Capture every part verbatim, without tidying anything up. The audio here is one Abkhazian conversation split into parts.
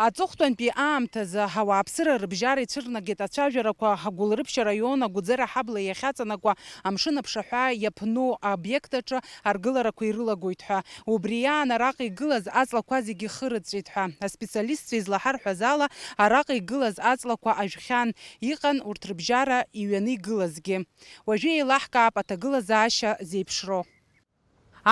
Аҵыхәтәантәи аамҭазы ауааԥсыра рыбжьара ицәырнагеит ацәажәарақәа Гәылрыԥшь араион Агәӡера ҳабла иахьаҵанакуа амшын аԥшаҳәа иаԥну аобиект аҿы аргыларақәа ирылагоит ҳәа. Убри иаан араҟа игылаз аҵлақәа зегьы хырыҵәҵәеит ҳәа. Аспециалистцәа излаҳарҳәаз ала, араҟа игылаз аҵлақәа ажәхьан, иҟан урҭ рыбжьара иҩаны игылазгьы. Уажәы еилаҳкаап аҭагылазаашьа зеиԥшроу.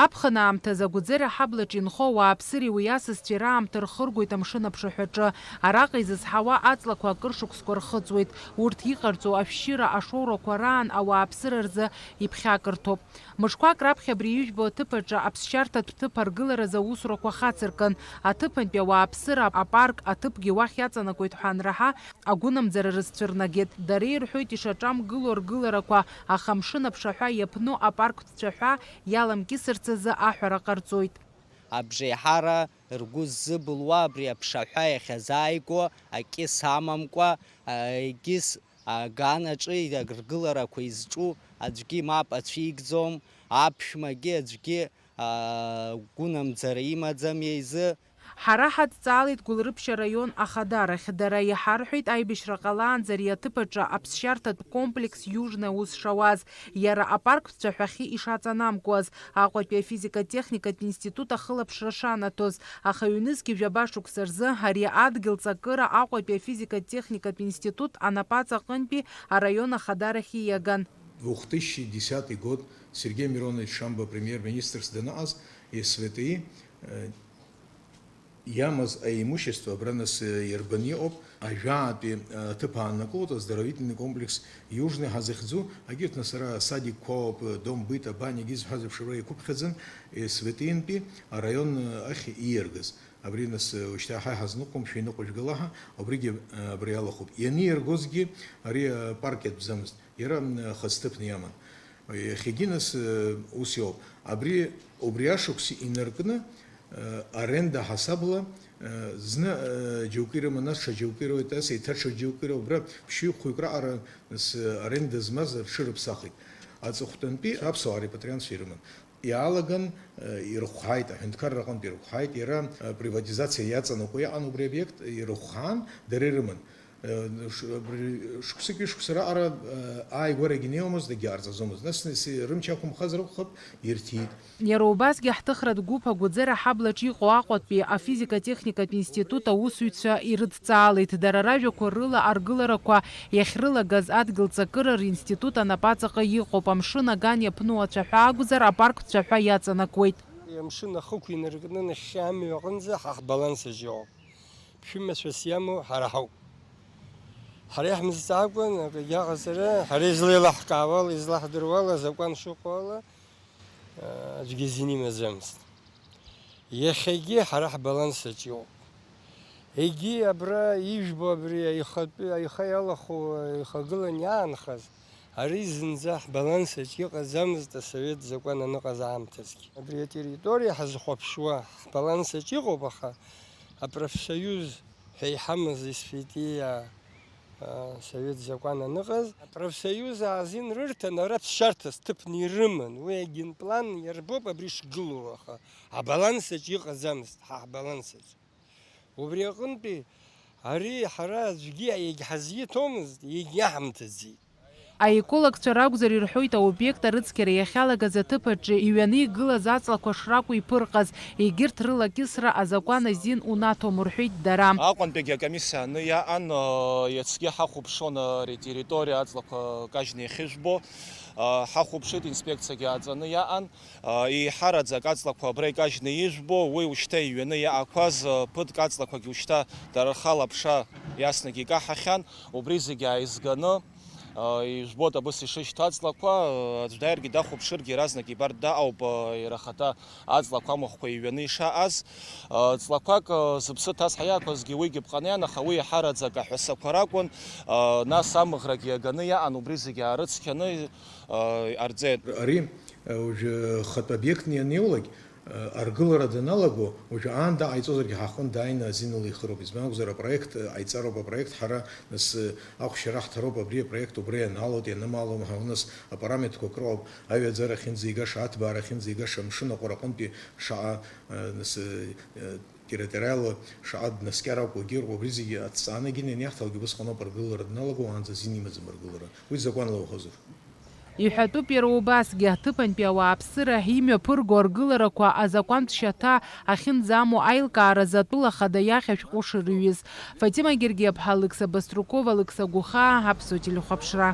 Аԥхын аамҭазы Агәӡера ҳаблаҿ инхо ауааԥсыреи уи асасцәеи раамҭа рхыргоит амшын аԥшаҳәаҿы. Араҟа изызҳауа аҵлақәа акыр шықәсқәа рхыҵуеит. Урҭ иҟарҵо ашәшьыра ашоурақәа раан ауааԥсыра рзы иԥхьакырҭоуп. Мышқәак раԥхьа абри ижәбо аҭыԥ аҿы аԥсшьарҭатә ҭыԥ аргыларазы аусурақәа хацыркын. Аҭыԥантәи ауааԥсыра апарк аҭыԥгьы уахь иаҵанакуеит ҳәа анраҳа, агәынамӡара рызцәырнагеит. Дара ирҳәоит ишаҿамгыло аргыларақәа, аха амшын аԥшаҳәа иаԥну апарктә цәаҳәа иаламкьысырц азы аҳәара ҟарҵоит. Абжеиҳара ргәы ззыбылуа абри аԥшаҳәа иахьазааигәоу акьыс амамкәа, егьыс аганаҿы аргыларақәа изҿу аӡәгьы мап ацәикӡом, аԥшәмагьы аӡәгьы, аа, гәынамӡара имаӡам иа изы. Ҳара ҳадҵаалеит Гәылрыԥшь араион ахадарахь. Дара иҳарҳәеит, аибашьра ҟалаанӡа ари аҭыԥ аҿы аԥсшьарҭатә комплекс Южный аус шауаз, иара апарктә цәаҳәахьы ишаҵанамкуаз, Аҟәатәи афизика-техникатә институт ахылаԥшра шанаҭоз, аха ҩнызқьи жәаба шықәса рзы ари адгьыл ҵакыра Аҟәатәи афизика-техникатә институт анапаҵаҟынтәи араион ахадарахь ииаган. Две тысячи десятый год, Сергей Миронович Шамба премьер-министрс данаҟаз, СВТИ, э, иамаз аимущество абра нас, э, иарбаны иҟоуп, ажәаатәи, э, аҭыԥ ааннакылоит, оздоровительный комплекс Южный ҳазыхьӡу, агьырҭ нас ара асадикқәа ауп, э, Дом быта, баниагьы изҳәаз еиԥш абра иқәыԥхьаӡан, СВТИ-нтәи араион, э, ахь ииаргаз. Абри нас, э, уажәшьҭа ҳа иҳазныҟәо, мшәа иныҟәыжәгала ҳәа, убригьы, э, абра иалахәуп. Ианииргозгьы ари, э, апарк иатәӡамызт. Иара, м, хыцҭыԥны иаман. Иахьагьы нас, э, ус иоуп. Абри, убри ашықәс инаркны, э, аренда ҳасабла, э, зны, э, џьоукы ирыман, нас ҽа џьоукы ироуеит, нас еиҭа ҽа џьоукы ироуеит. Убра ԥшьҩык-хәҩык раҟара нас, э, аренда змаз рҽырыԥсахит. Аҵыхәтәантәи аԥсуаа репатриантцәа ирыман. Иаалаган, э, ирыхәҳаит, аҳәынҭқарра аҟынтә ирыхәҳаит, иара, э, приватизациа иаҵанакуа иҟан убри аобиект, ирыхәҳан, дара ирыман. Э, ш-, абри шықәсыки шықәса раҟара, э, ааигәарагьы неиуамызт, дагьаарҵаӡомызт. Нас, нас рымч ақәымхазар акәхап, ирҭиит. Иара убасгьы ҳҭыхратә гәыԥ Агәӡера ҳаблаҿ иҟоу Аҟәатәи афизика-техникатә институт аусзуҩцәа ирыдҵаалеит. Дара ражәақәа рыла аргыларақәа иахьрылагаз адгьыл ҵакыра ринститут анапаҵаҟа иҟоуп. Амшын аган иаԥну ацәаҳәа акәзар, апарктә цәаҳәа иаҵанакуеит. Амшын ахықә инаркны нахьхьи амҩа аҟынӡа ҳа ҳбаланс аҿы иҟоуп. Ԥшәымацәас иамоу ҳара ҳауп. Ҳара иаҳмызҵаакәан акгьы аҟаҵара, ҳара излеилаҳкаауала, излаҳдыруала, азакәан шыҟоу ала, аӡәгьы изин имаӡамызт. Иахьагьы ҳара ҳбаланс аҿы иҟоуп. Егьи абра ижәбо абри аихатәы, аиха иалахәу, ихагылан иаанхаз, ари зынӡа ҳбаланс аҿы иҟаӡамызт асовет закәан аныҟаз аамҭазгьы. Абри атерриториа ҳазхәаԥшуа ҳбаланс аҿы иҟоуп, аха апрофсоюз ҳәа иҳамаз СВТИ-а, а, совет закәан аныҟаз, апрофсоюз азин рырҭан, ара ԥсшьарҭас ҭыԥны ирыман. Уи агенплан иарбоуп абри шгылоу, аха абаланс аҿы иҟаӡамызт, ҳа ҳбаланс аҿы. Убри аҟынтәи ари ҳара аӡәгьы иагьҳазиҭомызт, иагьиаҳамҭаӡеит. Аекологцәа ракәзар ирҳәоит, аобиект арыцқьара иахьалагаз аҭыԥ аҿы иҩаны игылаз аҵлақәа шракәу иԥырҟаз, егьырҭ рылакьысра азакәан азин унаҭом, рҳәеит дара. Аҟәантәигьы акомиссиа аны иаҟан, иацгьы ҳахәаԥшуан ари атерриториа аҵлақәа кажьны иахьыжәбо, ҳахәаԥшит, инспекциагьы ааҵаны иаҟан. Еиҳараӡак аҵлақәа абра икажьны ижәбо, уи ушьҭа иҩаны иаақәаз ԥыҭк аҵлақәагьы ушьҭа дара рхала аԥша иаснагь икаҳахьан, убри зегьы ааизганы, ижәбоит абыс ишышьҭоу аҵлақәа, аӡә дааиргьы дахәаԥшыргьы иаразнак ибартә даҟоуп, иара ахаҭа аҵлақәа амахәқәа иҩаны ишаҟаз. Ҵлақәак зыԥсы ҭаз ҳаиақәазгьы уигьы ԥҟаны иан, аха уи еиҳараӡак аҳәасақәа ракәын, нас амыӷрагьы иаганы иаан, убри зегьы аарыцқьаны, Ҟарҵеит. Ари, уажәы хатә обиектны ианеулак, аргылара даналаго, уажәы аанда ҟаиҵозаргьы ҳаҟынтә дааины азин ала ихыроуп. Избан акәзар, апроект ҟаиҵароуп, апроект ҳара нас ахәшьара ҳҭароуп, абри апроект убра ианалоит, ианымалом ҳәа, нас апараметрқәа акрыҟоуп, аҩаӡара ахьынӡаигаша, аҭбаара ахьынӡаигаша, амшын аҟәара аҟынтәи шаҟа, нас, Территориала шаҟа днаскьар акәу, егьи убри зегьы аҭҵааны егьи ианиаҳҭалак убысҟаноуп аргылара дналаго, уаанӡа азин имаӡам аргылара. Уи закәанла иуҳәозар. Иҳәатәуп иара убасгьы, аҭыԥантәи ауааԥсыра имҩаԥырго аргыларақәа азакәантә шьаҭа ахьынӡамоу аилкааразы атәыла ахада иахь ашәҟәы шырҩыз. Фатима Гергиаԥҳа, Алықьса Баструков, Алықьса Гәыхаа, Аԥсуа телехәаԥшра.